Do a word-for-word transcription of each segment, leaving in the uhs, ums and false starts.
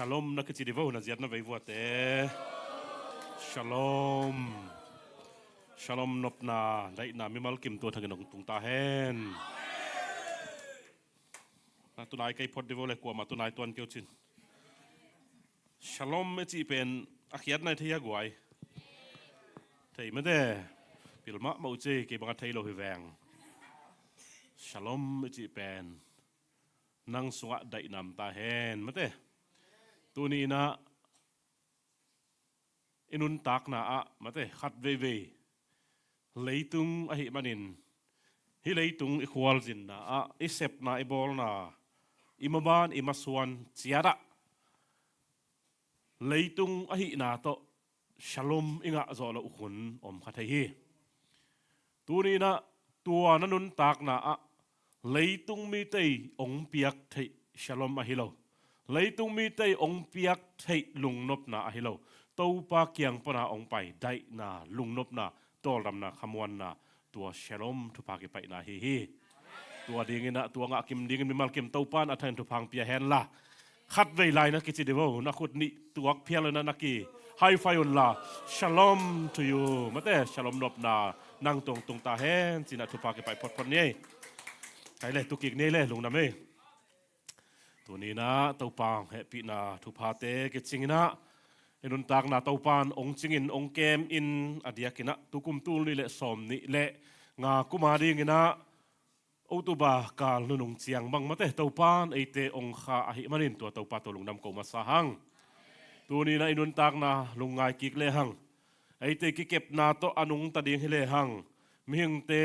Shalom na kici di vo, na ziatna vei vuate. Shalom. Shalom nopna, daihna mimal kim tua thangin hong tung ta hen. Na tunai kei phot di vo le, kuamah tunai tuan keu cin. Shalom e cih pen a khiatna i thei a guai. Thei mate. Pil mahmah uh ci, kei bang a thei lo hi veng. Shalom e cih pen nang sungah daihna om ta hen mate. Tuni inah i nuntakna ah mate, khat veivei leitung ahih manin, hih leitung i khualzinna ah, i sepna, i bawlna, i maban, i masuan ciat ah leitung ahihna tawh shalom i ngah zawh loh hun om kha thei hi. Tuni inah tua na nuntakna ah leitung mite ong piak theih shalom ahi lo, leitung mite ong piak theih lungnopna ahi lo, Topa kiang pana ong pai daihna, lungnopna, tawldamna, khamuanna, tua shalom thupha kipaihna hi hi. Tua dinginah, tua ngah kim dingin mimal kim Topa in a thangin thupha ong pia henla, khat vei lai na kici di vo, na khut nih tuak phial unah na ki high five unla, shalom to you mate, shalom nopna nang tungah tung ta hen cinah thupha kipaih photphot ni ei. Kai le, tukik ni ei le, lungdam ei. Tuni inah Topa ong hehpihna thuphate kicing inah, i nuntakna Topa in ong cingin ong kemin, a diakinah tukum tul nih le sawm nih le nga kum a dinginah October kal nunung ciang bang mate, Topa in eite ong kha ahih manin tua Topa tawh lungdam ko masa hang. Tuni inah i nuntakna lungngai kik lehang, eite kikepna tawh a nungta ding hi lehang, mihingte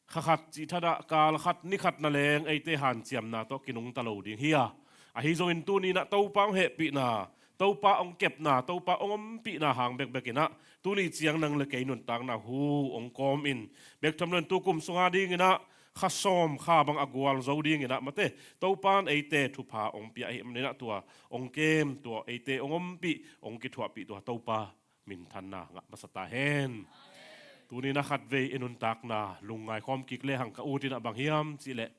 kha khat cih thadah kal khat ni khat na leng eite hanciamna tawh kinungta lo ding hi a, ahi zongin tuni inah Topa ong hehpihna, Topa ong kepna, Topa ong ompihna hang bekbek inah tuni ciang nang le kei nuntakna hu ong kawmin, bek tham loin tukum sunga dinginah kha sawm kha bang a gualzo dinginah mate, Topa in eite thupha ong pia ahih maninah tua ong kem, tua eite ong ompih, ong kithuahpih tua Topa minthanna ngah masa ta hen. Tuni inah khat vei i nuntakna lungngai khawm kik lehang, ka ut inah bang hiam cih leh,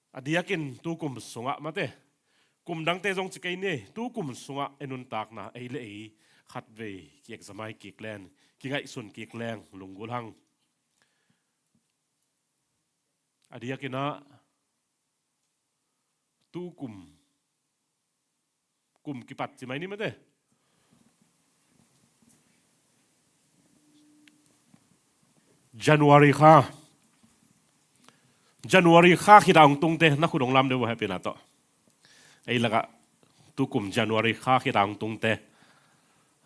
a diakin tukum sungah mate, kum dangte zong ci kei ni ei, tukum sungah i nuntakna ei le ei khat vei ki-examine kik leng, kingaihsun kik leng lunggulh hang. A diakinah tukum, kum kipat ci mai ni mate, January kha, January kha khit a ong tungte na khut ong lam de vo, hehpihna tawh. Ei lakah tukum January kha khit a ong tungte,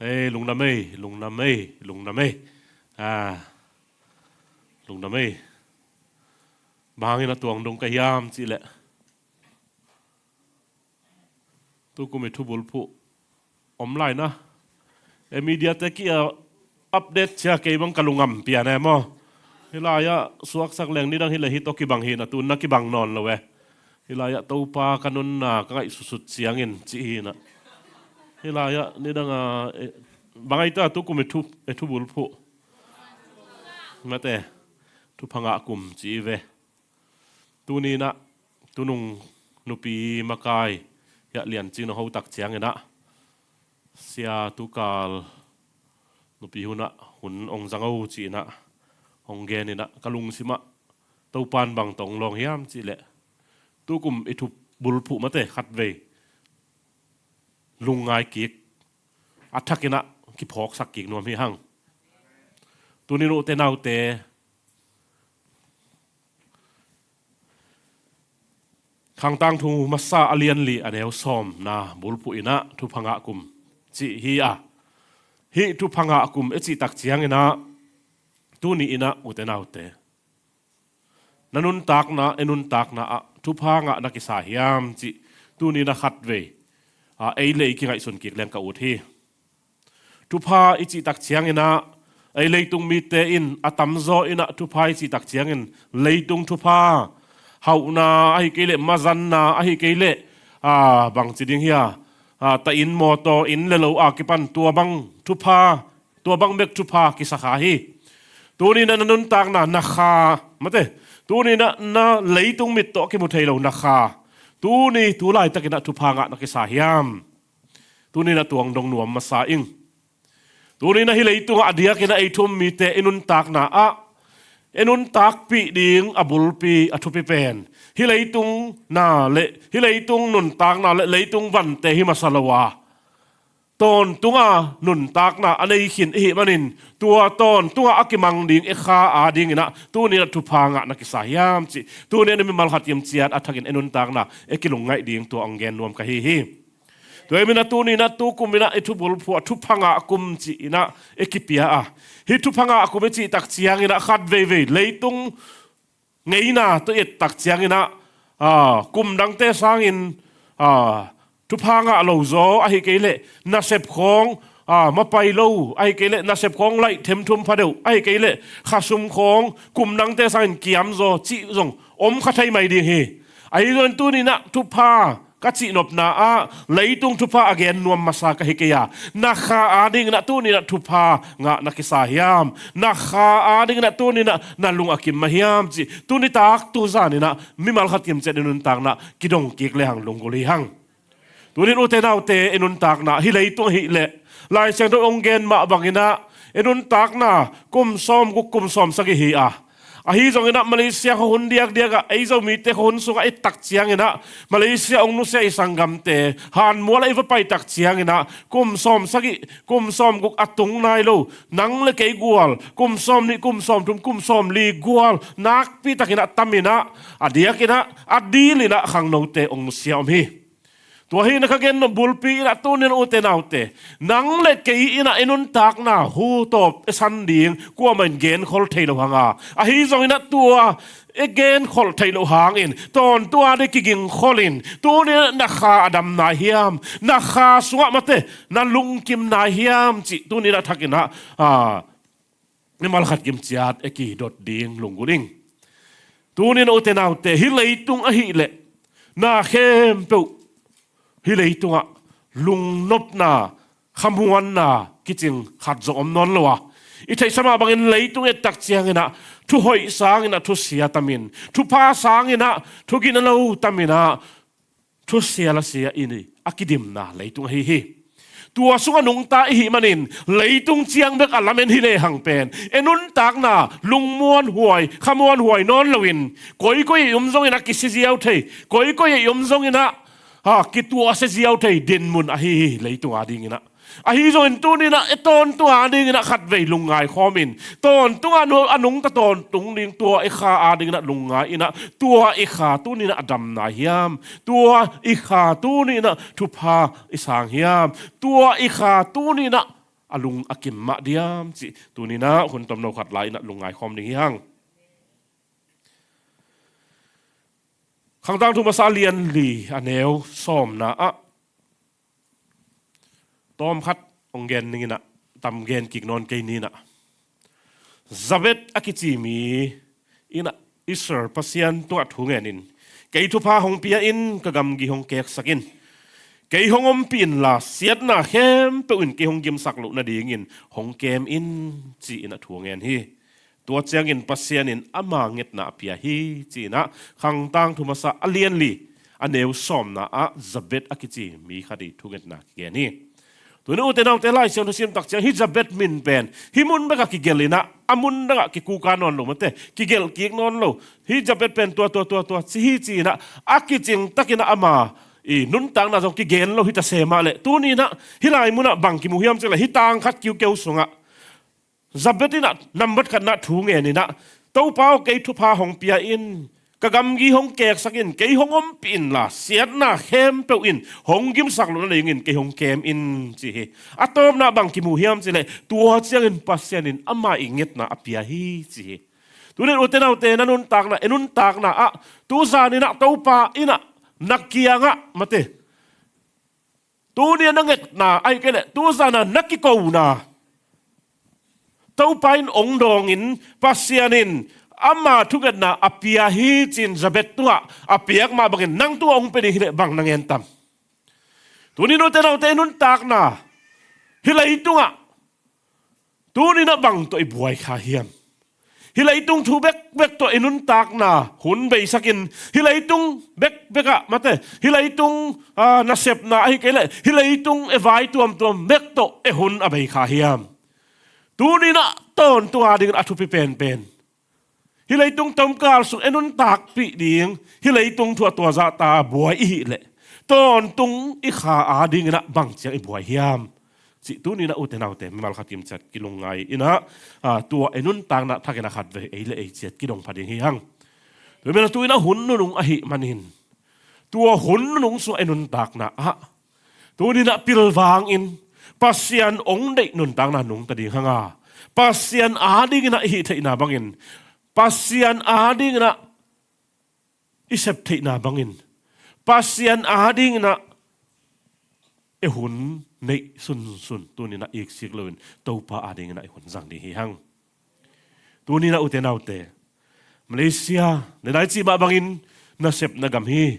ei, lungdam ei, lungdam ei, lungdam ei. Ah, lungdam ei. Bang hangin a tuang dong ka hiam cih leh, tukum i thubulphuh om lai na, e, media te ki a update cia, kei bang ka lungngam pian e maw. Hih lai-ah suaksak leng nidang hi leh hih tawh kibang hi na, tu-in na kibang nawn lo e. Hih lai-ah Topa ka nunna ka ngaihsutsut ciangin ci hi na. Hih lai-ah nidang a, e, bang a i ta tukum i thu, e, thubulphuh mate, thupha ngah kum ci hi ve. Tuni inah tunung nupi makai hiah lian cin a hotak cianginah, sia tukal nupi hunah hun ong zang o ci-inah ong gen inah, ka lungsimah Topa in bang tawh ong lawng hiam cih leh, tukum i thubulphuh mate khat vei lungngai kik, a thakinah kiphawksak kik nuam hi hang. Tuni ute naute, Khangtangthu masa a lian li a neu sawmna bulphuh inah thupha ngah kum cih hi a, hih thupha ngah kum i cih tak cianginah tuni inah ute naute, na nuntakna, i nuntakna ah thupha ngah na kisa hiam cih tuni inah khatvei a, ei le ei kingaihsun kik leng ka ut hi. Thupha i cih tak cianginah ei leitung mite in a tamzaw inah thupha i cih tak ciangin leitung thupha, hauhna ahi kei leh, mazanna ahi kei leh, a, bangci ding hi a, a, ta inn, mawtaw, inn le lo a kipan tua bang thupha, tua bang bek thupha kisa kha hi. Tuni inah na nuntakna, na kha, mate, tuni inah na leitung mit tawh kimu thei lo na kha, Tuni tu laitakin ah thupha ngah na kisa hiam? Tuni in ah tua hong dong nuam masa ing. Tuni in ah hih leitungah a diakin ah ei thu um mite i nuntakna ah i nuntakpih ding a bulpi a thupi pen hih leitung na le hih leitung nuntakna le leitung vante hi masa lo a, tawntunga nuntakna a nei khin i hih manin tua tawntunga a kimang ding i kha adingin ah tuni in ah thupha ngah na kisa hiam cih tuni in ah mimal khat kim ciat a thakin i nuntakna i kilungngaih ding tua hong gen nuam ka hi hi. Tua hi manin ah tuni in ah tukum in ah i thubulphuh ah thupha ngah kum cih in ah i kipia a, hih thupha ngah kum i cih tak ciangin ah khat veivei leitung ngeina tawh i et tak ciangin ah, aa, kum dangte sangin, aa, thupha ngah lo zaw, ahih kei leh nasep khawng, aa, mapai lo, ahih kei leh nasep khawng laih themthum pha deuh, ahih kei leh khasum khawng kum dangte sangin kiam zaw cih zong om kha thei mai ding hi. Ahi zongin tuni in ah thupha ka cihnopna ah leitung thupha a gen nuam masa ka hi kei a, na kha adingin ah tuni in ah thupha ngah na kisa hiam? Na kha adingin ah tuni in ah na lung a kim mah hiam cih tuni tak tu zan in ah mimal khat kim ciat i nuntakna kidong kik lehang lunggulh hi hang. Tuni in ute naute i nuntakna hih leitung ahih leh Lai Siangtho hong gen mah bangin ah i nuntakna kum sawmguk kum sawmsagih hi a, ahi zongin ah Malaysia khua hun diakdiak ah ei Zomite khua hun sungah i et tak ciangin ah Malaysia hong nusia i sanggamte hanmual ah i va pai tak ciangin ah kum sawmsagih kum sawmguk a tung nai lo, nang le kei gual kum sawmnih kum sawmthum kum sawmli gual nakpi takin ah tam in ah a diakin ah a dil in ah khangnote hong nusia om hi. Tua hi in ah ka gen nop bulpi in ah tuni in ute naute, nang le kei in ah i nuntakna hu tawp i san ding kuamah in genkhol thei lo hang a, ahi zongin ah tua i genkhol theih loh hangin tawntung a ding kigingkholin tuni in ah na kha a dam nai hiam? Na kha sungah mate na lungkim nai hiam cih tuni in ah thakin ah, aa, mimal khat kim ciat i kidot ding lunggulh ing. Tuni in ute naute hih leitung ahih leh na khempeuh hih leitungah lungnopna khamuanna kicing khat zong om nawn lo a, i theihsa mah bangin leitung i et tak ciangin ah thuhoih sangin ah thusia tamin, thupha sangin ah thugina lo tamin ah thusia lasia in a kidimna leitung ahi hi. Tua sungah nungta i hih manin leitung ciang bek a lamen hi lehang pen i nuntakna lungmuanhuai khamuanhuai nawn loin koikoi i om zongin ah kisia ziau thei, koikoi i om zongin ah, ha, kituahsia ziau thei dinmun ahi hi leitung adingin ah. Ahi zongin tuni in ah i tawntung adingin ah khatvei lungngai khawmin tawntung a nu-, a nungta tawntung ding tua i kha adingin ah lungngai in ah tua i kha tuni in ah a dam nai hiam? Tua i kha tuni in ah thupha i sang hiam? Tua i kha tuni in ah a lung a kim mah diam cih tuni in ah hun tomno khat lai in ah lungngai khawm ding hi hang. Khangtang thu masa a lian li a neu sawmna ah tawm khat hong gen ning in ah, tam gen kik nawn kei ni in ah. Jabez a kici mi in ah Israel Pasian tungah thu ngen in, kei thupha hong pia in, ka gamgi hong keksak in, kei hong ompih inla siatna khempeuh in kei hong gimsak loh nadingin hong kem in, ci in ah thu ngen hi. Tua ciangin Pasian in ama ngetna a pia hi, ci in ah Khangtang thu masa a lian li a neu sawmna ah Jabez a kici mi khat i thungetna kigen hi. Tuni ute naute Lai Siangtho sim tak ciang hih Jabez min pen hih mun bek a kigelh in ah a mun dang ah kikuka nawn lo mate, kigelh kik nawn lo. Hih Jabez pen tua tua tua tua ci hi, ci in ah a kicing takin ah ama i nuntakna zong kigen lo hi ta se mah leh tuni in ah hih lai mun ah bang kimu hiam cih leh hih tang khat kiukeu sungah Jabez in ah nambat khatna thu ngen in ah, Topa aw, kei thupha hong pia in, ka gamgi hong keksak in, kei hong ompih inla siatna khempeuh in hong gimsak loh nadingin kei hong kem in, ci hi. A tawpna bang kimu hiam cih leh tua ciangin Pasian in ama i ngetna a pia hi, ci hi. Tuni in ute naute na nuntakna, e nuntakna ah tu zan in ah Topa in ah na kiangah mate, tuni a na ngetna ahih kei leh tu zan a na kikona Topa in ong dawngin Pasian in ama thungetna a pia hi, ci in Jabez tungah a piak mah bangin nang tungah ong pia ding hi leh bang na ngen tam? Tuni in ute naute i nuntakna hih leitungah tuni in ah bang tawh i buai kha hiam? Hih leitung thu bekbek tawh i nuntakna hun beisakin, hih leitung bekbek ah mate, hih leitung, ah, nasepna ahi kei leh hih leitung e vai tuamtuam bek tawh e hun a bei kha hiam? Tuni-in ah tawntung a dingin a thupi penpen, hih leitung tomkal sung e nuntakpih ding, hih leitung thu a tua zahta buai i hih leh, tawntung i kha a dingin ah bang ciang i buai hiam? Cih tuni-in ah ute naute, mimal khat kim ciat kilungngai in ah, ah, tua e nuntakna thakin a khatvei ei le ei ciat kidong pha ding hi hang. Tua manin ah tu-in ah hun nunung ahih manin, tua hun nunung sungah e nuntakna ah, tuni-in ah pilvangin Pasian hong deih nuntakna nungta ding hang a, Pasian a dingin ah i hih theihna bangin, Pasian a dingin ah i sep theihna bangin, Pasian a dingin ah i hun neih sunsun, tuni-in ah iksik loin Topa a dingin ah i hun zang ding hi hang. Tuni-in ah ute naute, Malaysia, na dai cih mah bangin nasepna gam hi.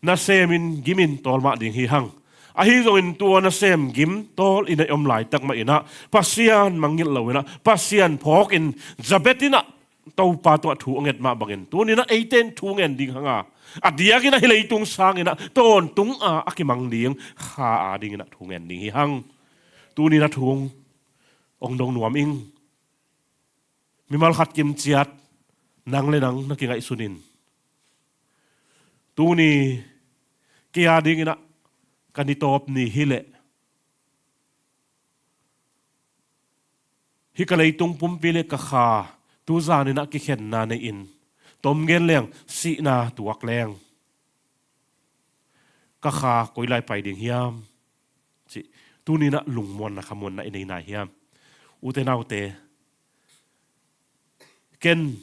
Nasemin gimin tawl mah ding hi hang. Ahi zongin tua nasem gim tawl in a i om laitak mah in ah, Pasian mangngilh loin ah, Pasian phawkin, Jabez in ah Topa tungah thu a nget mah bangin, tuni-in ah eite in thu ngen ding hang a, a diakin ah hih leitung sangin ah tawntung a a kimang ding kha a dingin ah thu ngen ding hi hang. Tuni-in ah thu hong dong nuam ing. Mimal khat kim ciat, nang le nang na kingaihsun in, tuni kei a dingin ah ka ni tawp ni hi leh, hih ka leitung pumpi le ka kha, tu zanin ah kikhenna nei-in, tom gen leng sihna tuak leng, ka kha koi lai pai ding hiam? Cih tuni-in ah lungmuanna khamuanna i nei nai hiam? Ute naute, ken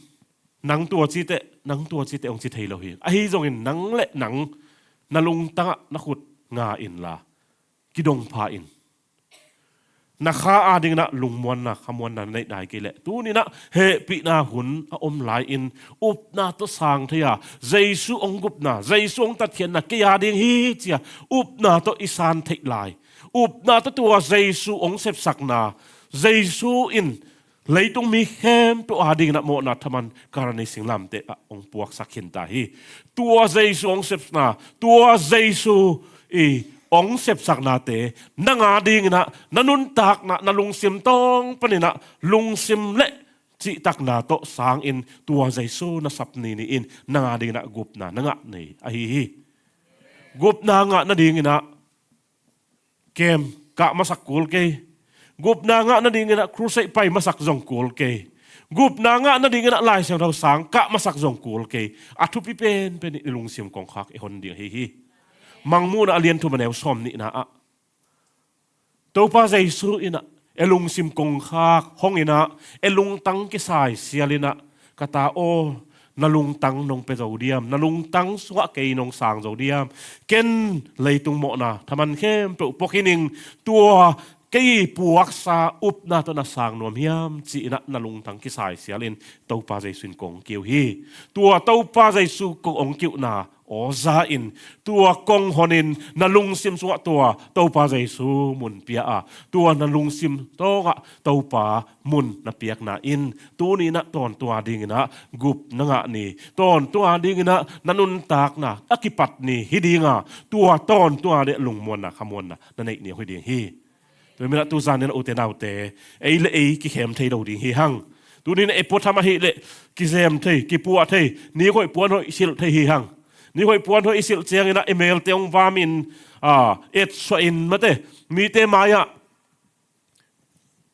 nang tua ci teh, nang tua ci teh hong ci thei lo hi. Ahi zongin nang le nang na lungtangah na khut nga inla, kidong pha in. Na kha a dingin ah lungmuanna khamuanna na neih nai kei leh, tuni-in ah hehpihna hun a om lai-in, upna tawh sang thei a, Jesu hong gupna, Jesu hong tatkhiatna kei a ding hi ci-a upna tawh i san theih lai, upna tawh tua Jesu hong sepsakna, Jesu in leitung mi khempeuh a dingin ah mawhna thaman Kalvari singlamteh ah hong puaksak khin ta hi. Tua Jesu hong sepna, tua Jesu i hong sepsaknate nang a dingin ah na nuntakna, na lungsim tawng panin ah lungsim le cihtakna tawh sangin tua Jesu na sap ni-in nang a dingin ah gupna na ngah ni ahi hi. Gupna ngah nadingin ah camp kah masak kul kei. Gupna ngah nadingin ah crusade pai masak zong kul kei. Gupna ngah nadingin ah Lai Siangtho sang kah masak zong kul kei. A thupi penpen in i lungsim kongkhak i hon ding ahi hi. Mangmuhna a lian thum a neu sawm nihna ah, Topa Jesu in ah e lungsim kongkhak hong in ah, e lungtang kisai sial in ah, ka ta aw, na lungtang nong pia zo diam, na lungtang sungah kei nong sang zo diam, ken leitung mawhna thaman khempeuh pua khin ing, tua kei puaksa upna tawh na sang nuam hiam ci-in ah na lungtang kisai sial in Topa Jesu in kong kiu hi. Tua Topa Jesu kong hong kiuhna aw za in, tua kong honin na lungsim sungah tua Topa Jesu mun pia a, tua na lungsim tawngah Topa mun na piakna in, tuni-in ah tawntung a dingin ah gup na ngah ni, tawntung a dingin ah na nuntakna a kipat ni hi ding a, tua tawntung a dingin lungmuanna khamuanna na neih ni aw hi ding hi. Tua manin ah tu zanin ah ute naute, ei le ei kikhem thei lo ding hi hang. Tuni-in ah ei puatham ahih leh kizem thei, kipuah thei, ni hoih puan hoih silh thei hi hang. Ni hoih puan hoih i silh ciangin ah i melte hong vamin, ah, etsuah in mate, mite mai-ah,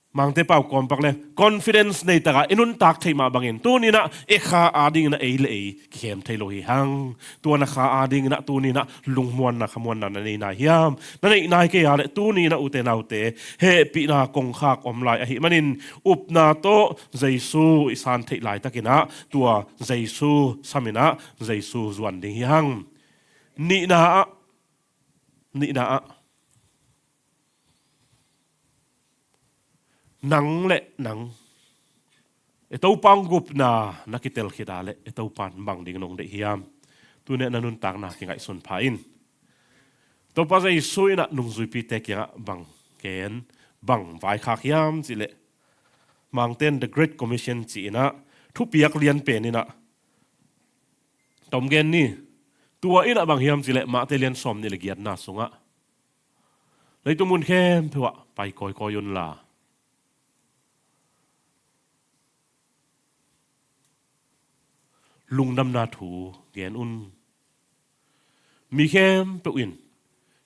Mangte pau kawmpak le confidence nei taka i nuntak theih mah bangin, tuni-in ah e kha a dingin ah ei le ei kikhem thei lo hi hang. Tua na kha a dingin ah tuni-in ah lungmuanna khamuanna na nei nai hiam? Na neih nai kei a leh, tuni-in ah ute naute, hehpihna kongkhak om lai ahih manin, upna tawh Jesu i san theih laitakin ah tua Jesu samin ah Jesu zuan ding hi hang. Nihna ah, nihna ah, nang le nang, e Topa hong gupna na kitel khit a leh, e Topa in bang ding nong deih hiam? Tuni-in ah na nuntakna kingaihsun pha in. Topa Jesu in ah nungzuipite kiangah bang ken, bang vaikhak hiam cih leh, Mangte'n The Great Commission ci-in ah, thupiak lian pen in ah, tom gen ni. Tua in ah bang hiam cih leh Mate lian sawm nih le giatna sungah, leitung mun khempeuh ah pai kawikawi unla, lungdamna thu gen un. Mi khempeuh in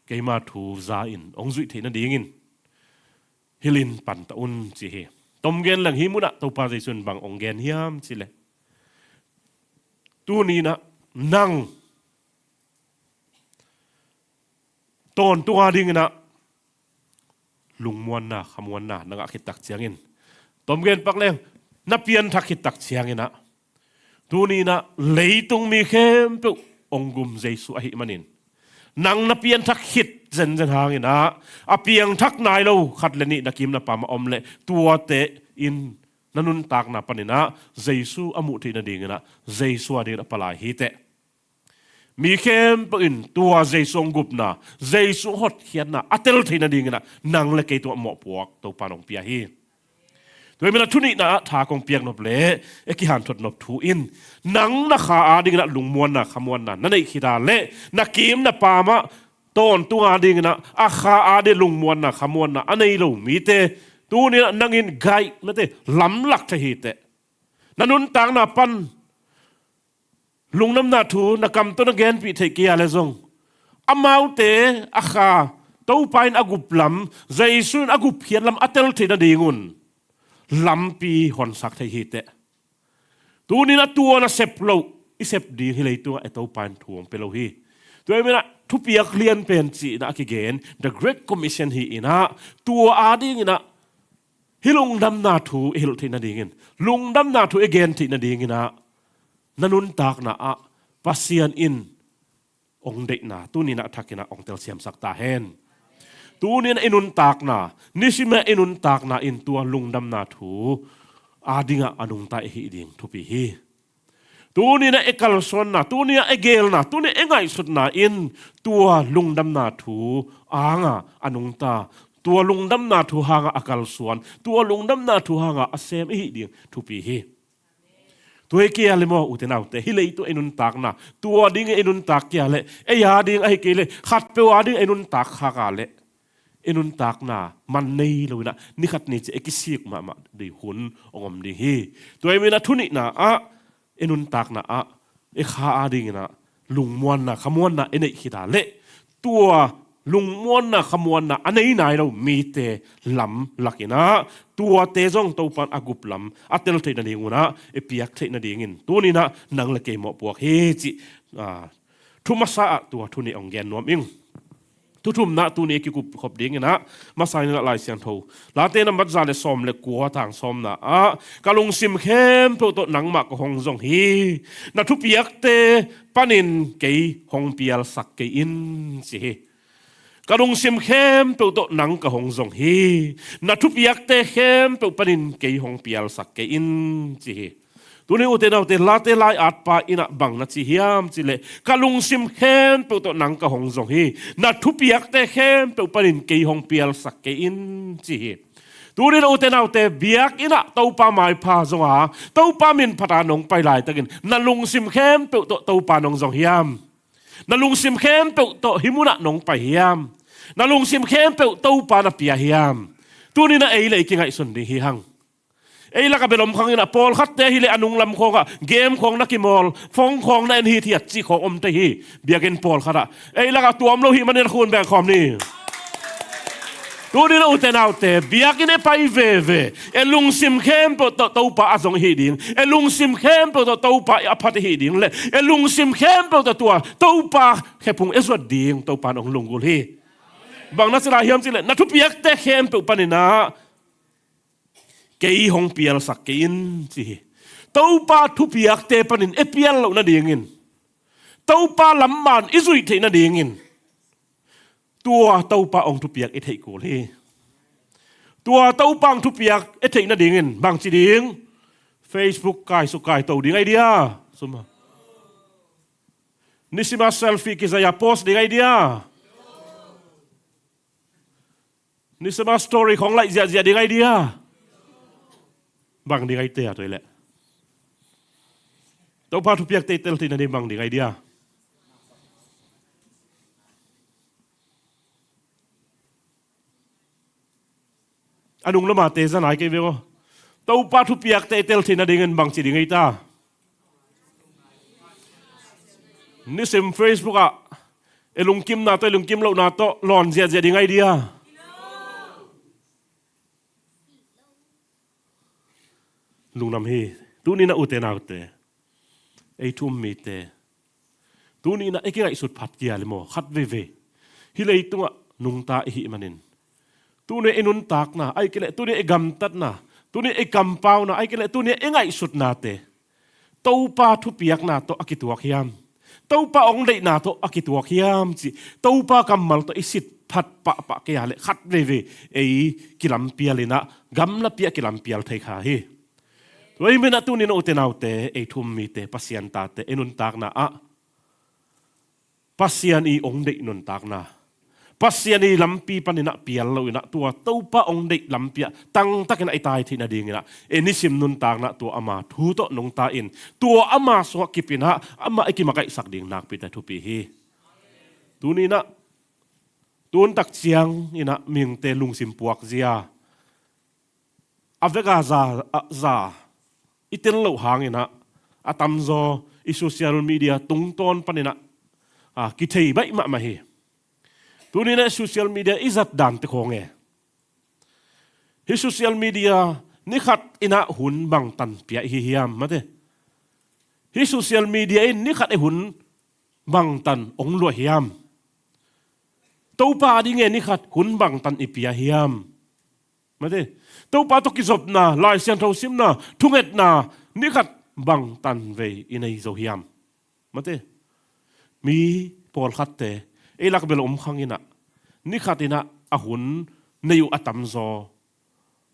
keima thu za-in hong zuih theih nadingin hilhin panta un, ci hi. Tom gen leng hih munah Topa Jesu in bang hong gen hiam cih leh, tuni in ah nang tawntung a dingin ah lungmuanna, khamuanna na ngah khit tak ciangin, tom gen pak leng, na pianthak khit tak ciangin ah, tuni in ah leitung mi khempeuh hong gum Jesu ahih manin, nang na pianthak khit zenzen hangin ah, a piangthak nai lo khat le nih na kim na pam ah om leh, tuate in na nuntakna panin ah Jesu a muh theih nadingin ah, Jesu a dingin ah palai hi teh. Mi khempeuh in tua Jesu hong gupna, Jesu hong hotkhiatna a tel theih nadingin ah, nang le kei tungah mawhpuak Topa in hong pia hi. Tua ahih manin ah thu nihna ah tha kong piak nop leh, e, kihanthot nop thu in, nang na kha a dingin ah lungmuanna, khamuanna na neih khit a leh, na kim na pam ah tawntung a dingin ah, a kha a dingin lungmuanna, khamuanna a nei lo mite, tuni in ah nang in guide, mate, lamlak thei hi teh. Na nuntakna pan lungdamna thu na kam tawh na genpih theih kei a leh zong, amaute a kha, Topa in a gup lam, Jesu in a gupkhiat lam a tel theih nadingun lampi honsak thei hi teh. Tuni in ah tua na sep loh, i sep ding hi leitungah, e, Topa in thu hong pia lo hi. Tua ahih manin ah thupiak lian pen cih in ah a kigen The Great Commission hi in ah, tua a dingin ah hih lungdamna thu i hilh theih nadingin, lungdamna thu i gen theih nadingin ah, na nuntakna ah Pasian in hong deihna tuni in ah thak in ah hong telsiamsak ta hen. Tuni in ah i nuntakna, nisim a i nuntakna in tua lungdamna thu a dingah a nungta i hih ding thupi hi. Tuni in ah i kalsuanna, tuni in ah i geelna, tuni in ah i ngaihsutna in tua lungdamna thu hanga a nungta, tua lungdamna thu hanga a kalsuan, tua lungdamna thu hanga a sem i hih ding thupi hi. Tua hi kei a leh maw, ute naute, hih leitung i nuntakna, tua ding i nuntak kei a leh, ei a ding ahi kei leh, khatpeuh a ding i nuntak khak a leh, i nuntakna man nei lo in ah, ni khat ni ciang i kisik mahmah ding hun hong om ding hi. Tua ahih manin ah thu nihna ah, i nuntakna ah, i kha a dingin ah lungmuanna, khamuanna i neih khit a leh, tua lungmuanna, khamuanna a nei nai lo mite lamlak in ah, tuate zong Topa in a gup lam a tel theih nadingun ah i piak theih nadingin, tuni in ah nang le kei mawhpuak hi cih, a, thu masa ah tua thu nih hong gen nuam ing. Thu thumna tuni i kikup khop dingin ah, masa in ah Lai Siangtho, Late nambat za le sawm le kua, tang sawmna ah, ka lungsim khempeuh tawh nangmah ka hong zong hi. Na thupiakte panin kei hong pialsak kei in, ci hi. Ka lungsim khempeuh tawh nang ka hong zong hi. Na thupiakte khempeuh panin kei hong pialsak kei in, ci hi. Tuni ute naute, Late lai-atpa in ah bang na ci hiam cih leh, ka lungsim khempeuh tawh nang ka hong zong hi. Na thupiakte khempeuh panin kei hong pialsak kei in, ci hi. Tuni in ah ute naute, biakinn ah Topa maipha zong a, Topa min phat a nong pai laitakin, na lungsim khempeuh tawh Topa nong zong hiam? Na lungsim khempeuh tawh hih munah nong pai hiam? Na lungsim khempeuh Topa na pia hiam? Tuni in ah ei le ei kingaihsun ding hi hang. Ei lakah bel om khang in ah, pawlkhatte hi leh a nunglam khawngah game khawng na kimawl, phone khawng na en hithiat cih khawng om thei hi. Biakinn pawlkhat ah ei lakah tuam lo hih manin a khun beng khawm ni. Tuni in ah ute naute, biakinn i pai veve, e, lungsim khempeuh tawh Topa a zong i hih ding, e, lungsim khempeuh tawh Topa a phat i hih ding le, e, lungsim khempeuh tawh tua Topa khephung i zuat ding Topa in hong lunggulh hi. Bang na ci lai hiam cih leh, na thupiakte khempeuh panin ah kei hong pialsak kei in, ci hi. Topa thupiakte panin i pial loh nadingin, Topa lam man i zuih theih nadingin, tua Topa hong thupiak i theih kul hi. Tua Topa hong thupiak i theih nadingin bang ci ding? Facebook kaisuk kaito ding ahi dia? Suma. Nisima selfie kizai a post ding ahi dia? Nisima story khawng laih ziahziah ding ahi dia? Bang ding ahi te a tua i leh. Topa thupiakte i tel theih nading bang ding ahi dia? A nung lamate zan ai kei ve aw. Topa thupiakte i tel theih nadingin bangci ding ahi ta? Nisim Facebook ah i lungkimna tawh i lungkim lohna tawh lawn ziahziah ding ahi dia? Lungdam hi. Tuni-in ah ute naute, ei thu um mite, tuni-in ah i kingaihsut phat kei a le maw, khat veivei hih leitungah nungta i hih manin, tuni i nuntakna, ahih kei leh tuni i gamtatna, tuni i kampauna, ahih kei leh tuni i ngaihsutnate Topa thupiakna tawh a kituak hiam? Topa hong deihna tawh a kituak hiam cih Topa kammal tawh i sit phat pahpah kei a le khat veivei ei kilampial in ah, gamlapi ah kilampial thei kha hi. Tua ahih manin ah tuni-in ah ute naute, ei thu um mite, Pasian tate, i nuntakna ah Pasian i hong deih nuntakna, Pasian i lampi panin ah pial lo in ah, tua Topa hong deih lampi ah tangtakin ah i tai theih nadingin ah, i nisim nuntakna tua ama thu tawh nungta in, tua ama sungah kip in ah amah i kimakaihsak ding nakpi-in ah thupi hi. Tuni-in ah, tun tak ciangin ah mihingte lungsim puakzia a vek a za, a za i tel loh hangin ah, a tamzaw i social media tungtawn panin ah, a, kithei baih mahmah hi. Tuni-in ah social media i zat dante khawng e, hih social media ni khat in ah hun bangtan pia i hi hiam, mate? Hih social media in ni khat i hun bangtan hong luah hiam? Topa ading e ni khat hun bangtan i pia hiam? Mate, Topa tawh kizopna, Lai Siangtho simna, thungetna ni khat bangtan vei i nei zo hiam? Mate, mi pawlkhatte ei lak bel om khang in ah, ni khat in ah a hun nei uh a tamzaw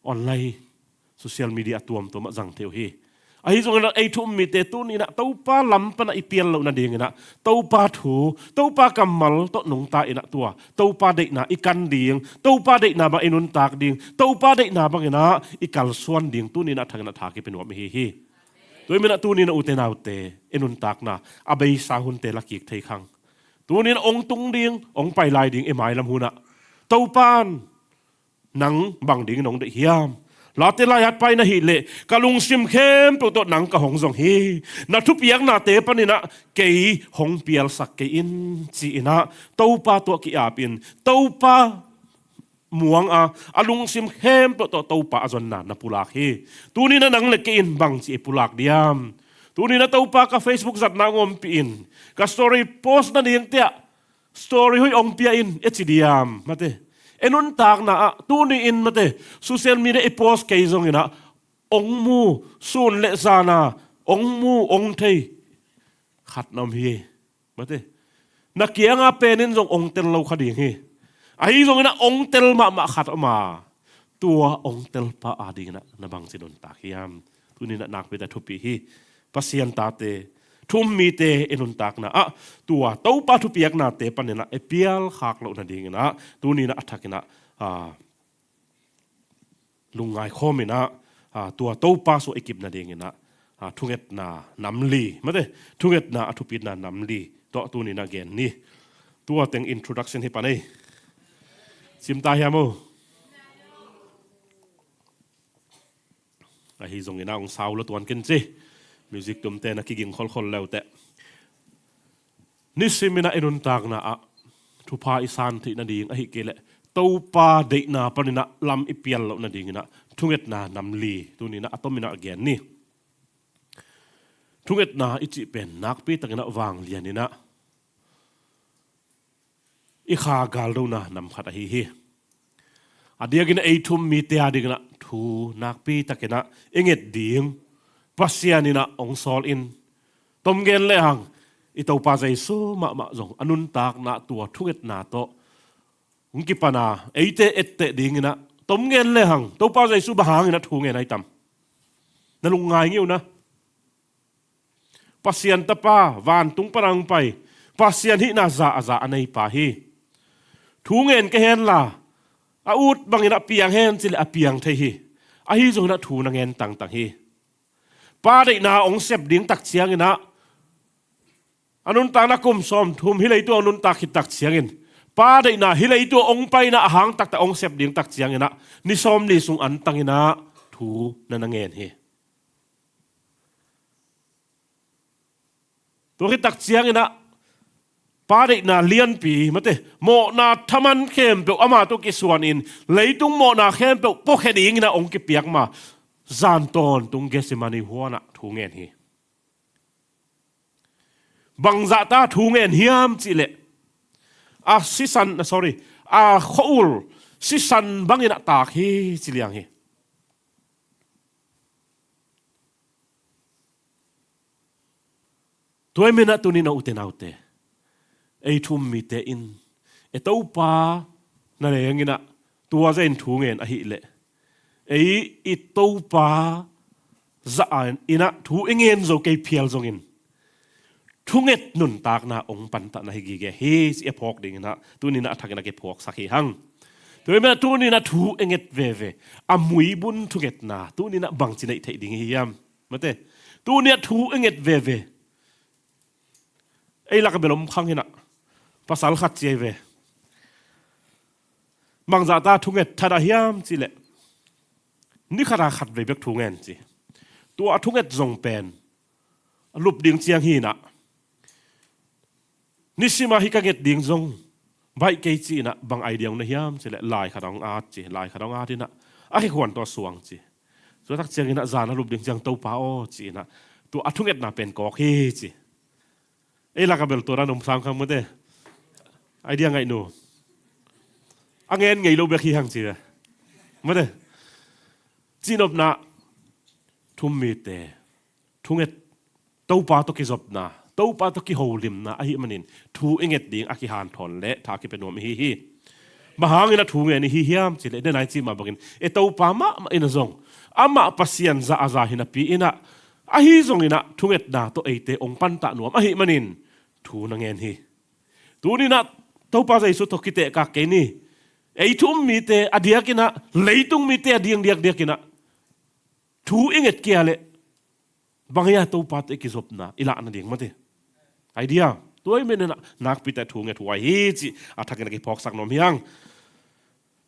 online, social media a tuamtuam ah zang thei uh hi. Ahi zongin ah ei thu um mite, tuni-in ah Topa lam pan ah i pial loh nadingin ah, Topa thu, Topa kammal tawh nungta in ah, tua Topa deihna i kan ding, Topa deihna bang i nuntak ding, Topa deihna bangin ah i kalsuan ding, tuni-in ah thak in ah tha kipia nuam i hi hi. Tua ahih manin ah tuni-in ah ute naute, i nuntakna a beisa hunte la kik thei khang. Tuni-in ah hong tung ding, hong pai lai ding i mailam hun ah, Topa in nang bang dingin hong deih hiam? Late lai-at pa in ahih leh, ka lungsim khempeuh tawh nang ka hong zong hi. Na thupiaknate panin ah kei hong pialsak kei in, ci-in ah Topa tawh ki-ap in, Topa muang a, a lungsim khempeuh tawh Topa a zonna na pulak hi. Tuni-in ah nang le kei in bangci i pulak diam? Tuni-in ah Topa ka Facebook zatna hong ompih in, ka story post nading teh ah story hoih hong pia in, e ci diam? Mate, i nuntakna ah tuni-in, mate, social media i post kei zongin ah hong mu, sun le zan a hong mu, hong thei khat na om hi. Mate, na kianga pen in zong hong tel lo kha ding hi. Ahi zongin ah hong tel mahmah khat om a, tua hong telpa adingin ah na bangci nuntak hiam? Tuni-in ah nakpi-in ah thupi hi. Pasian tate, thu um mite, i nuntakna ah tua Topa thupiaknate panin ah i pial khak loh nadingin ah, tuni-in ah a thakin ah, a, lungngai khawm in ah, a, tua Topa sungah i kip nadingin ah, a, thungetna nam li, mate, thungetna a thupitna nam li tawh tuni-in ah gen ni. Tua teng introduction hi pan ei. Sim ta hiam aw? Ahi zongin ah hong sau lo tuan ken ci. Music tumte na kiging kholkhol leuteh. Nisimin ah i nuntakna ah thupha i san theih nading, ahih kei leh Topa deihna panin ah lam i pial loh nadingin ah thungetna nam li tuni-in ah a tomin ah gen ni. Thungetna i cih pen nakpi takin ah vanglian in ah i kha galdona nam khat ahi hi. A diakin ei thu um mite adingin ah thu nakpi takin ah i nget ding Pasian in ah hong sawl in, tom gen lehang i Topa Jesu mahmah zong a nuntakna tua thungetna tawh hong kipan a, eite etteh dingin ah tom gen lehang Topa Jesu bang hangin ah thu ngen ahi tam? Na lungngai ngei un ah. Pasian Tapa, vantung pan a hong pai, Pasian hihna za a za a neipa hi. Thu ngen kei hen la, a ut bangin ah piang hen ci leh a piang thei hi. Ahi zongin ah thu na ngen tangtang hi. Pa deihna hong sep ding tak ciangin ah a nuntakna kum sawmthum hih leitung a nuntak khit tak ciangin, Pa deihna hih leitung a hong paina a hang taktak hong sep ding tak cianginah ni sawmli sung antanginah thu na na ngen hi. Tua khit tak cianginah Pa deihna lianpi, mate, mawhna thaman khempeuh ama tawh kisuanin leitung mawhna khempeuh puakhia dinginah hong kipiak ma zan tawntung Gethsemane huanah thu ngen hi. Bangzahta thu ngen hiam cihleh a sisan, sorry, a khua-ul sisan bangin a taak hi ci liang hi. Tua hi menah tuninah ute naute, ei thu-um mite in e Topa na lenginah tua zahin thu ngen ahileh ei i Topa zah inah thu i ngen zo kei phial zongin thunget nuntakna hong pantah na hi gige hi ci a phawk dinginah tuninah a thakinah kiphawksak hi hang. Tua hi menah tuninah thu i nget veve a muibun thungetna tuninah bangci neih theih ding hi hiam? Mate, tuninah thu i nget veve ei laka bel om khang hinah pasal khat ci ei ve. Bangzahta thunget thadah hiam cihleh ni khata khat vei bek thu ngen ci. Tua a thunget zong pen a lup ding ciang hinah nisima hih ka nget ding zong baih kei ci inah bang idea hong na hiam cihleh lai khat hong at ci, lai khat hong at inah a khekhuan tawh suang ci. Tua tak cianginah zan a lup ding ciang Topa aw ci inah tua a thungetna pen kawk hi ci. Ei laka bel tua dan om sam khang mate. Idea ngaihnu a ngen ngei lo bek hi hang ci ve. Mate, cihnopna thu-um mite thunget Topa tawh kizopna, Topa tawh kiholimna ahih manin thu i nget ding a kihanthawn le tha kipia nuam ihi hi. Bang hangin a thu ngen ihi hiam cihleh denai cih mah bangin e Topa mahmah in a zong amah Pasian zah a za hi napi inah ahi zonginah thungetna tawh eite hong pantah nuam ahih manin thu na ngen hi. Tuninah Topa Jesu tawh kitehkak kei ni. Ei thu-um mite a diakinah leitung mite a ding diakdiakinah thu i nget kia leh bang hi a Topa tawh i kizopna i lah nading mate. Idea tua hi menah nakpite thu nget huai hi cih a thakinah kiphawksak nuam hi hang.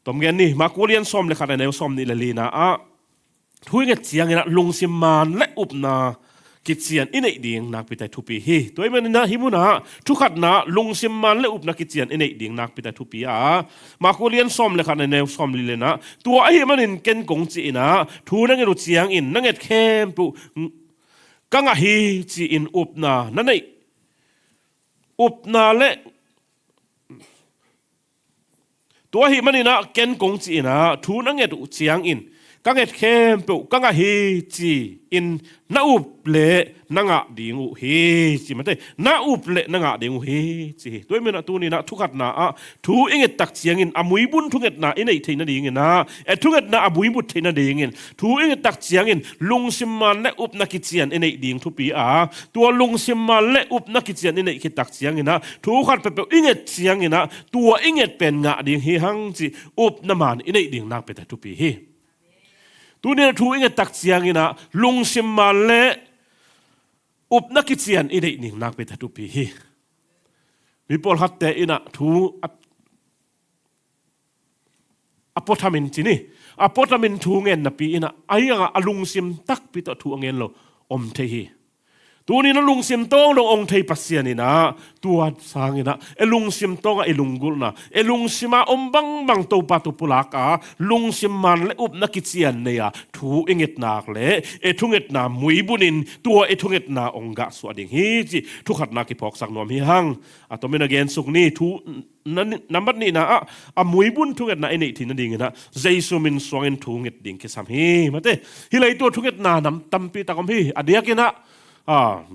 Tom gen ni, Marku lian sawm le khat a neu sawm nih le lina ah thu i nget cianginah lungsim man le upna kician i neih ding nakpite thupi hi. Tua hi menah hih munah thukhatna lungsim man le upna kician i neih ding nakpite thupi a, Marku lian sawm le khat a neu sawm li lenah tua ahih manin ken kong ci inah thu na nget uh ciangin na nget khempeuh ka ngah hi ci-in upna na neih, upna le tua ahih maninah ken kong ci inah thu na nget uh ciangin ka nget khempeuh ka ngah hi ci-in na up le na ngah ding uh hi ci mate. Na up le na ngah ding uh hi ci hi. Tua hi menah tuninah thukhatna ah thu i nget tak ciangin a muibun thungetna i neih theih nadinginah e thungetna a muibut theih nadingin thu i nget tak ciangin lungsim man le upna kician i neih ding thupi a, tua lungsim man le upna kician i neih khit tak cianginah thu khat peuhpeuh i nget cianginah tua i nget pen ngah ding hi hang cih upna man i neih ding nakpite thupi hi. Tuninah thu i nget tak cianginah lungsim man le upna kician i neih ding nakpite thupi hi. Mi pawlkhatte inah thu a a puathamin ci ni. A puathamin thu ngen napi inah a hiangah a lungsim takpi tawh thu a ngen lo om thei hi. Tuninah lungsim tawng dong ong thei Pasian inah tua sanginah e lungsim tawngah i lunggulhna, e lungsima om bangbang Topa tawh pulak a lungsim man le upna kician nei a thu i nget nak le e thungetna muibunin tua e thungetna ong gahsuah ding hi cih thukhatna kiphawksak nuam hi hang. A tomin a gensuk ni thu nambat nihna ah a muibun thungetna i neih theih nadinginah Jesu min suangin thu nget ding kisam hi. Mate, hih leitung thungetna nam tampi tak om hi. A diakinah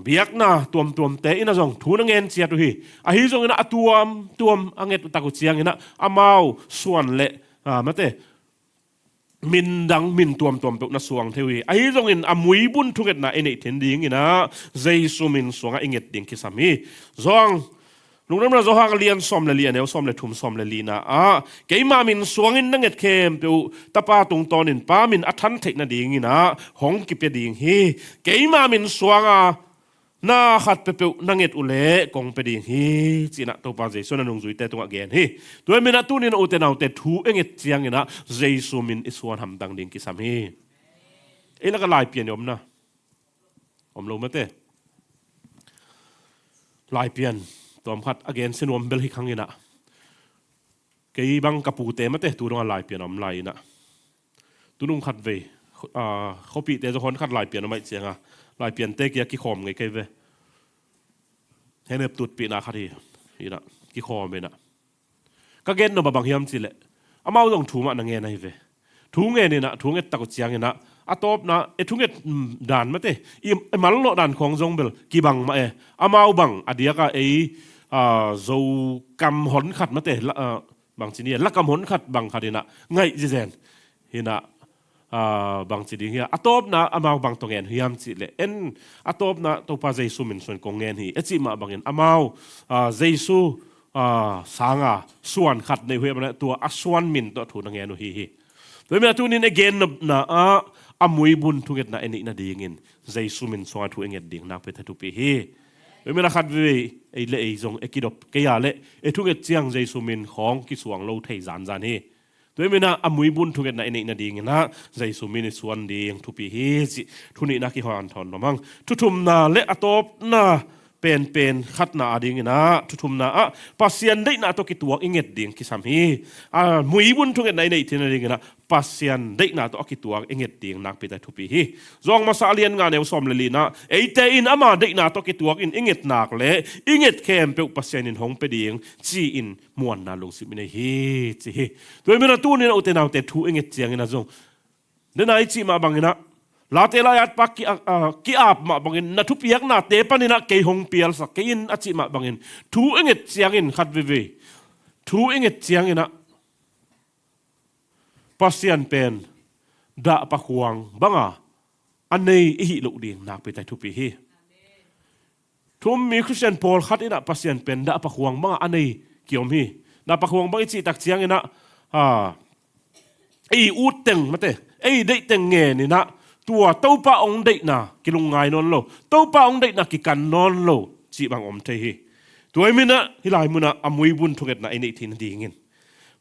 biakna tuamtuamte inah zong thu na ngen ciat uh hi. Ahi zonginah a tuamtuam a nget uh tak uh cianginah amau suan le mate min dang min tuamtuam peuh na suang thei uh hi. Ahi zongin a muibun thungetna i neih theih nadinginah Jesu min suangah i nget ding kisam hi. Zong lungdamna Johan lian sawm le li a neu sawm le thum sawm le lina ah keima min suangin na nget khempeuh Tapa tungtawnin Pa min a than theih nadinginah hong kipia ding hi. Keima min suanga na khat peuhpeuh na nget uh leh kong pia ding hi, ci-in ah Topa Jesu in a nungzuite tungah gen hi. Tua ahih manin ah tuni-in ah ute naute, thu i nget ciangin ah Jesu min i suan hamtang ding kisam hi. Ei lakah Laipian i om na? Om lo mate. Laipian tawmkhat a gen sinuam bel hi khang in ah, kei bang ka pute mate tu dongah Laipian a om lai in ah, tunung khat vei, ah, khuapihte zong hon khat Laipian a om ahih ciangin, Laipiante kia kikhawm ngei kei ve. Henep tutpihna khat hi in ah, kikhawm in ah, ka gen nop a bang hiam cih leh, amau zong thu mah na ngen ahi ve. Thu ngen in ah, thu nget tak uh ciangin ah, a tawpna, e, thunget, mm, dan mate, i, i manlawh dan khawng zong bel kibang mah e. Amau bang a diak a ei, ah, Zokam hon khat mate, la, ah, bangci ni, lakam hon khat bang khat in ah ngaih zizen hi in ah, ah, bangci ding hiam, a tawpna amau bang tawh ngen hiam cih leh, en, a tawpna Topa Jesu min suan kong ngen hi, a cih mah bangin amau, ah, Jesu, ah, sanga suan khat nei uh hi a, tua a suan min tawh thu na ngen uh hi hi. Tua ahih manin ah tuni-in i gen nopna ah a muibun thungetna i neih nadingin Jesu min suanga thu i nget ding nakpi-in ah thupi hi. Tua ahih manin ah khat vei ei le ei zong i kidop kei a leh, i thunget ciang Jesu min khawng kisuang lo thei zanzan hi. Tua ahih manin ah a muibun thungetna i neih nadingin ah Jesu min i suan ding thupi hi, cih thu nihna kihanthawn nuam hang. Thu thumna le a tawpna penpen khatna adingin ah, thu thumna ah Pasian deihna tawh kituak i nget ding kisam hi. A muibun thungetna i neih theih nadingin ah Pasian deihna tawh a kituak i nget ding nakpi-in ah thupi hi. Zawng masa a lian nga, neu sawm le lina, eite in ama deihna tawh kituak in i nget nak leh i nget khempeuh Pasian in hong pia ding, ci-in muanna lungsim i nei hi, ci hi. Tua ahih manin ah tuni-in ah ute naute, thu i nget ciangin ah zong, den a i cih mah bangin ah, Late lai-at pa ki, a, a, ki-ap mah bangin na thupiaknate panin ah kei hong pialsak kei in, a cih mah bangin, thu i nget ciangin khat veivei, thu i nget ciangin ah Pasian pen dahpa khuang banga a nei i hih loh ding nakpi-in ah thupi hi. Thu um mi Khristian pawlkhat in ah Pasian pen dahpa khuang banga a nei kiom hi. Dahpa khuang bang i cih tak ciangin ah, a, ei ut teng mate, ei deih teng ngen in ah, tua Topa hong deihna kilungngai nawn lo, Topa hong deihna kikan nawn lo cih bang om thei hi. Tua ahih manin ah hih lai munah a muibun thungetna i neih theih nadingin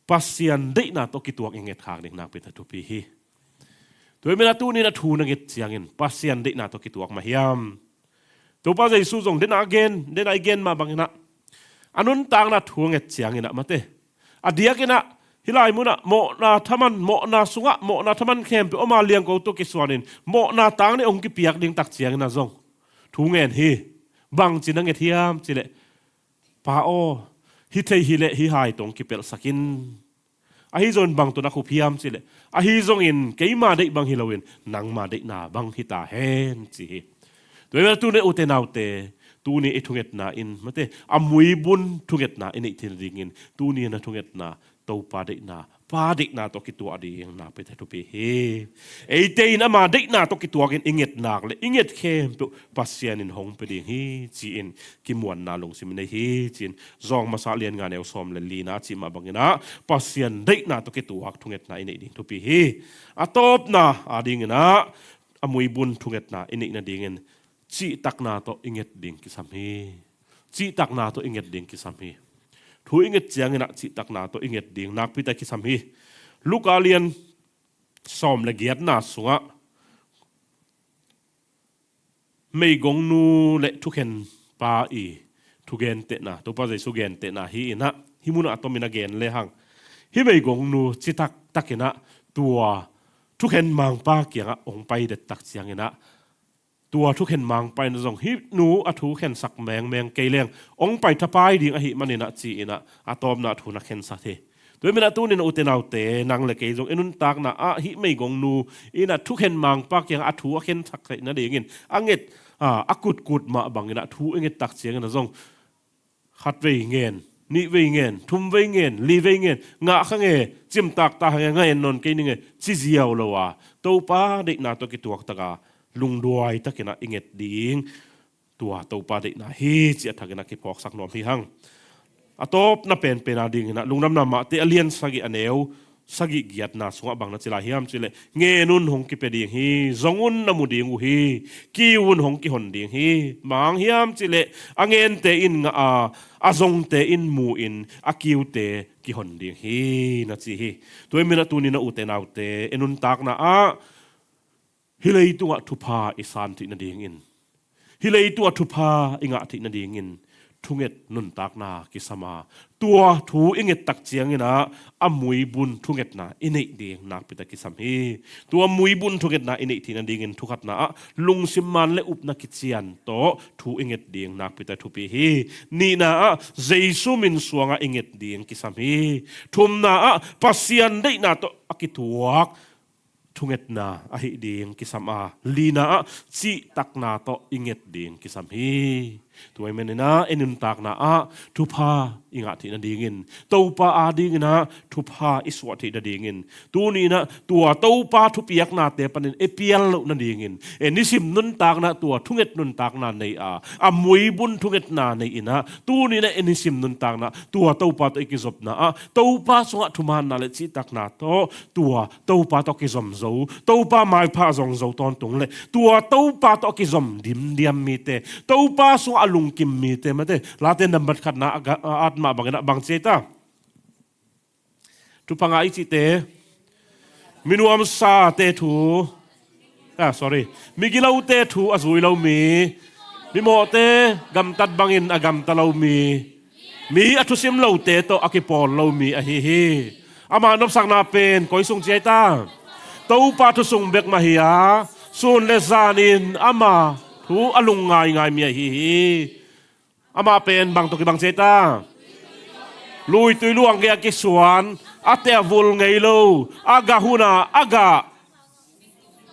Pasian deihna tawh kituak i nget khak ding nakpi-in ah thupi hi. Tua ahih manin ah tuni-in ah thu na nget ciangin Pasian deihna tawh kituak mah hiam? Topa Jesu zong den a gen, den a i gen mah bangin ah, a nuntakna thu nget ciangin ah mate, a diakin ah hih lai munah mawhna thaman, mawhna sungah mawhna thaman khempeuh ama liangko tawh kisuanin mawhna tang nih hong kipiak ding tak ciangin ah zong thu ngen hi. Bangci na nget hiam cih leh, Pa aw, hi thei hi leh hih hai tawh hong kipelhsak in. Ahi zongin bang tawh na khup hiam cih leh, ahi zongin keima deih bang hi loin nangma deihna bang hi ta hen, ci hi. Tua ahih manin ah tuni ute naute, tuni i thungetna in mate, a muibun thungetna i neih theih nadingin tuni-in ah thungetna Topa deihna, Pa deihna tawh kituak ding nakpi-in ah thupi hi. Eite in ama deihna tawh kituakin i nget nak leh i nget khempeuh Pasian in hong pia ding hi, ci-in kimuanna lungsim i nei hi, ci-in Zawng masa lian nga, neu sawm le lina a cih mah bangin ah Pasian deihna tawh kituak thungetna i neih ding thupi hi. A tawpna adingin ah a muibun thungetna i neih nadingin cihtakna tawh i nget ding kisam hi. Cihtakna tawh i nget ding kisam hi. Thu i nget ciangin ah cihtakna tawh i nget ding nakpi-in ah kisam hi. Luka lian sawm le giatna sungah meigongnu le thukhenpa i thugentehna, Topa Jesu gentehna hi in ah, hih munah a tomin a gen lehang, hih meigongnu citak takin ah tua thukhen mangpa kiangah hong pai det tak ciangin ah, tua thukhen mangpa in zong hih nu a thu khensak mengmeng kei leng hong pai thapai ding ahih manin ah, ci-in ah a tawpna thu na khensak hi. Tua ahih manin ah tuni-in ah ute naute, nang le kei zong i nuntakna ah hih meigongnu in ah thukhen mangpa kiangah a thu a khensak theih nadingin a nget, a, a kutkut mah bangin ah thu i nget tak ciangin ah zong khat vei ngen, nih vei ngen, thum vei ngen, li vei ngen, ngah kha nge, cimtak ta kha nge, ngah en nawn kei ning e, ci ziau lo a, Topa deihna tawh kituak taka lungduai takin ah i nget ding, tua Topa deihna hi, ci a thakin ah kiphawksak nuam hi hang. A tawpna penpen adingin ah Lungdamna Mate a lian sagih a neu sagih giatna sungah bang na ci lai hiam cih leh, ngen un hong kipia ding hi, zong un na mu ding uh hi, kiu un hong kihon ding hi. Bang hang hiam cih leh a ngente in ngah a, a zongte in mu in a kiute kihon ding hi na ci hi. Tua ahih manin ah tuni na ute naute, i nuntakna ah hih leitungah thupha i san theih nadingin, hih leitungah thupha i ngah theih nadingin thunget nuntakna kisam a, tua thu i nget tak ciangin ah a muibun thungetna i neih ding nakpi tak kisam hi. Tua muibun thungetna i neih theih nadingin thukhatna ah lungsim man le upna kician tawh thu i nget ding nakpi tak thupi hi. Nihna ah Jesu min suangah i nget ding kisam hi. Thumna ah Pasian deihna tawh a kituak thungetna ahih ding kisam a, lina ah cihtakna tawh i nget ding kisam hi. Tua ahih manin ah i nuntakna ah thupha i ngah theih nadingin, Topa adingin ah thupha i suah theih nadingin, tuni in ah tua Topa thupiaknate panin i pial loh nadingin, i nisim nuntakna tua thunget nuntakna nei a, a muibun thungetna nei in ah, tuni in ah i nisim nuntakna tua Topa tawh i kizopna ah, Topa sungah thumanna le cihtakna tawh tua Topa tawh kizom zo, Topa maipha zong zo tawntung le tua Topa tawh kizom dimdiam mite, Topa sungah a lungkim mite, mate, Late nambat khatna a ga-, a at mah bangin ah bang ci ei ta? Thupha ngah i cihte, minuamsate thu, ah, sorry, migilote thu a zui lo mi, mimawhte gamtat bangin a gamta lo mi, mi a thusim lote tawh a kipawl lo mi ahi hi. Ama nopsakna pen koi sung ci ei ta? Topa thu sung bek mah hi a, sun le zanin ama thu a lung ngaingai mi ahi hi. Amah pen bang tawh kibang ci ei ta? Luitui luang gei a kisuan, a teh a vul ngei lo, a gah hun ah a gah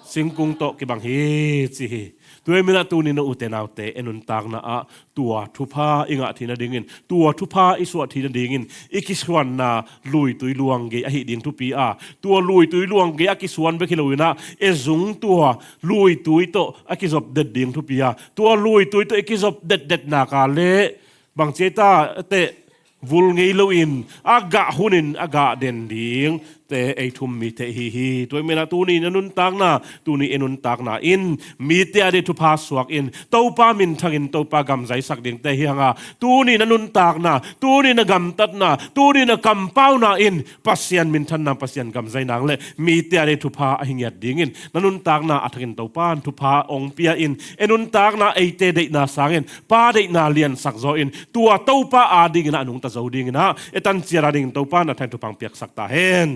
singkung tawh kibang hi ci hi. Tua ahih manin ah tuni na ute naute, i nuntakna ah tua thupha i ngah theih nadingin, tua thupha i suah theih nadingin i kisuanna luitui luang gei ahih ding thupi a, tua luitui luang gei a kisuan bek hi lo in ah i zung tua luitui tawh a kizop det ding thupi a, tua luitui tawh i kizop detdet nak leh bang ci ei ta? A teh vul ngei loin a gah hunin a gah den dingte ei thum mite i hi hi. Tua ahih manin ah tuni na nuntakna, tuni i nuntakna in mite a ding thupha suak in, Topa minthangin Topa gam zaisak dingte hi hang a, tuni na nuntakna, tuni na gamtatna, tuni na kampauna in Pasian minthan nang, Pasian gam zai nang le mite a ding thupha a hi ngiat dingin na nuntakna a thakin Topa in thupha hong pia in, i nuntakna eite deihna sangin Pa deihna liansak zaw in, tua Topa adingin ah a nungta zo dingin ah i tan ciat a dingin Topa in a thakin thupha hong piaksak ta hen.